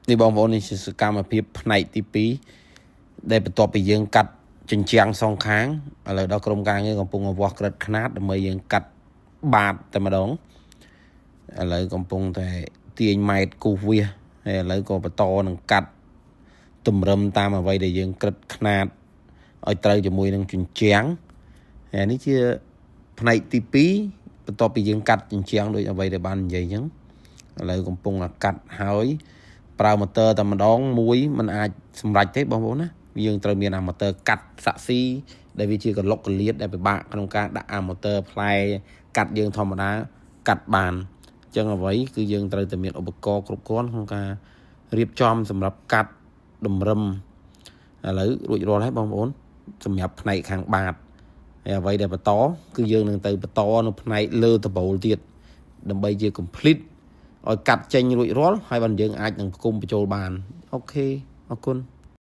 នេះបងប្អូននេះជាសកម្មភាពផ្នែកទី2ដែលបន្ទាប់ពីយើងកាត់ជញ្ជាំងសងខាងឥឡូវដល់ក្រុមការងារកំពុងវាស់ក្រិតខ្នាតដើម្បីយើងកាត់បាតតែម្ដងឥឡូវកំពុងតែទាញម៉ែត្រគូសវាសហើយឥឡូវក៏បន្តនឹងកាត់តម្រឹមតាមអ្វីដែលយើងក្រិតខ្នាតឲ្យត្រូវជាមួយនឹងជញ្ជាំងហើយនេះជាផ្នែកទី2បន្ទាប់ពីយើងកាត់ជញ្ជាំងដូចអ្វីដែលបាននិយាយអញ្ចឹងឥឡូវកំពុងតែកាត់ហើយប្រើម៉ូទ័រតែម្ដងមួយมันអាចសម្រេចទេបងប្អូនណាយើងត្រូវមានអាម៉ូទ័រកាត់សាក់ស៊ីដែលវាជាកលុកកលៀតដែលពិបាកក្នុងការដាក់អាម៉ូទ័រផ្លែកាត់យើងធម្មតាកាត់បានអញ្ចឹងអ្វីគឺយើងត្រូវតែមានឧបករណ៍គ្រប់គ្រាន់ក្នុងការរៀបចំសម្រាប់កាត់តម្រឹមឥឡូវរួចរាល់ហើយបងប្អូនសម្រាប់ផ្នែកខាងបាតហើយអ្វីដែលបន្តគឺយើងនឹងទៅបន្តនៅផ្នែកលើដបូលទៀតដើម្បីជា complete ឲ្យកាត់ចេញរួចរាល់ហើយបានយើងអាចនឹងផ្គុំបញ្ចូលបាន OK អរគុណ។